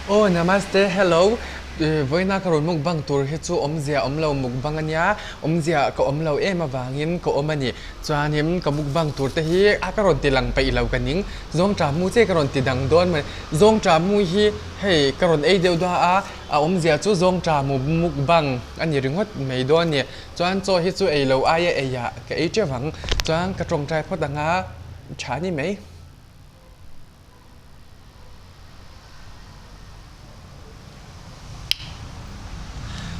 Aw namaste hello vawiina ka rawn mukbang tur hi chu awmzia awm lo mukbang ania awmzia ka awm lo em avangin ka awm ani chuanin ka mukbang tur te hi a ka rawn ti lang peih lo ka ning zawngṭah mu che ka rawn ti dang dawn mai zawngṭah mu hi hei ka rawn ei deuh duah a a awmzia chu zawngṭah mu mukbang ani ringawt mai dawn ani chuan chaw hi chu ei lo aia ei ah ka ei teuh ang chuan ka tawngtai phawt anga tha ni mai.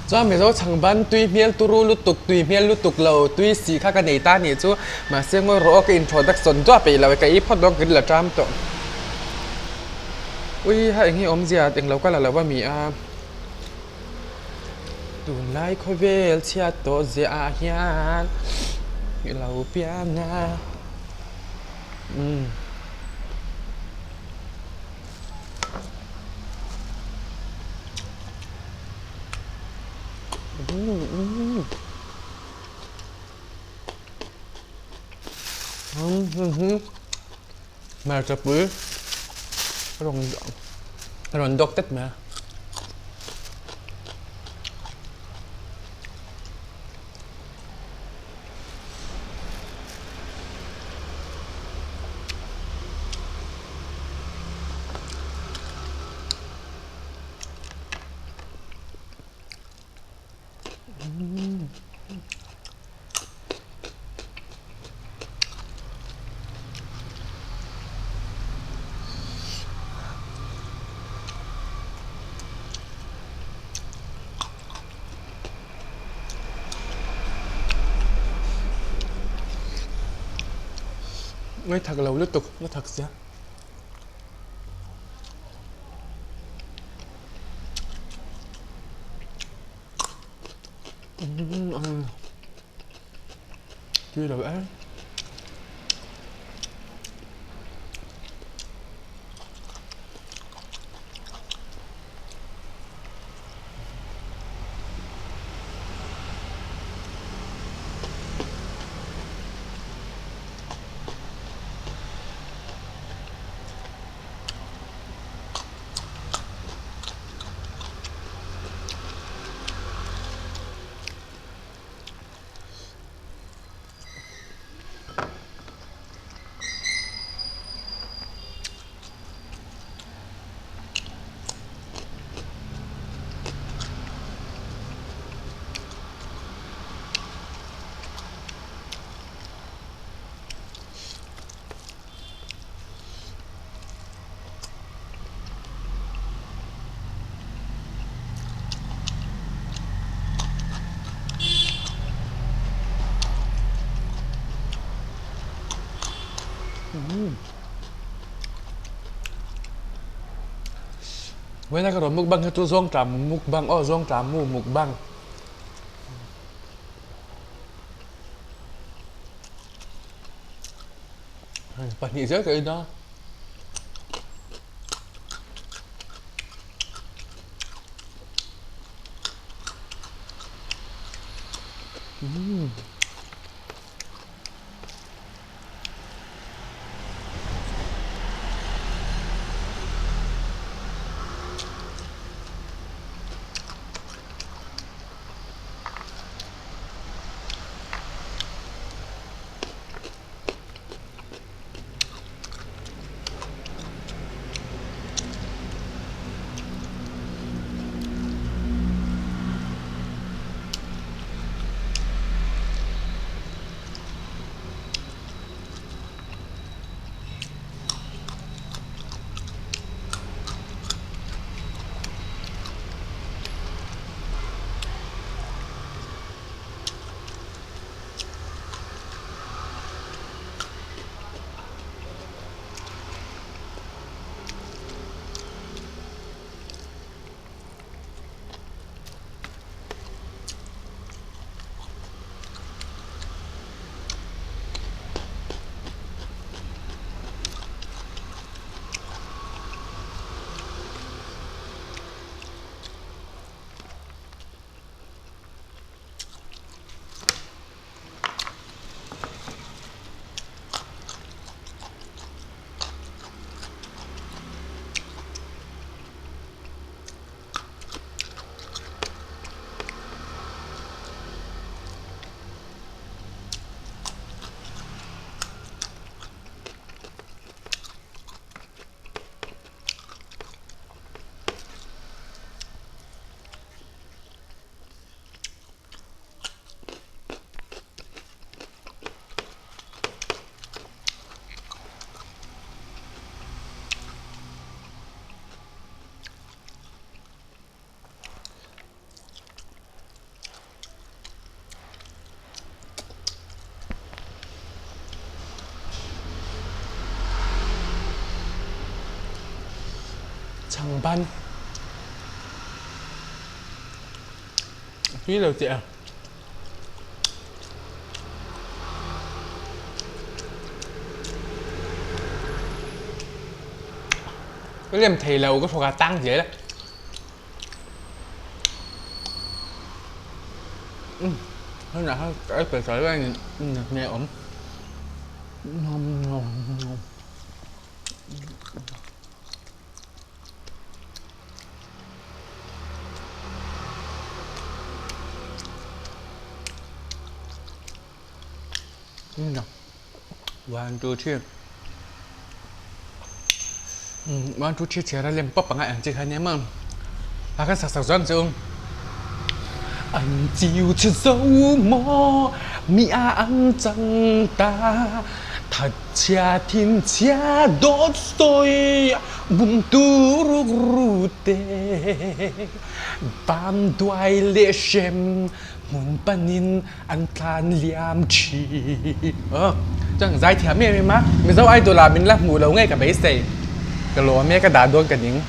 Chuan Mizo chhangban tui hmel turu lutuk, tui hmel lutuk lo, tui sih kha ka nei ta nih chu. Mahse ngawi rawh aw ka introduction duah peih lo e, ka ei phawt dawn ka la ṭam tawh. Ui ha eng hi awmzia englo ka la lo a mi a. Tunlai khawvel chhiat tawh ziah ah hian i lo piang a. Umm. Hmarcha pui a rawn dawk tlat mai a. Ngaithak lo lutuk la thak sia. Tui lo em. Vawiina ka rawn mukbang hi chu zawngṭah mukbang aw zawngṭah mu mukbang. Pahnih zel ka in a. Chhangban. A tui lo teh a. Ka lem thei lo ka thawk a tang zel a. Hmunah khan ka ei pel tawh lo a ni a awm. One two three one two three chhiar a lem pawp ang a eng chi kha nia maw a kan sak sak zawng chu an chiu chhe zo maw mi a an chang ta thatchhia thinchhia dawt sawi bum turuk ru te bam duai leh hrem hmun panin an tlan liam thin. Aw chuan zaithiam em em a, Mizo Idol ah min la hmuh lo ngei ka beisei. Ka lawm e ka dah dawn ka ning.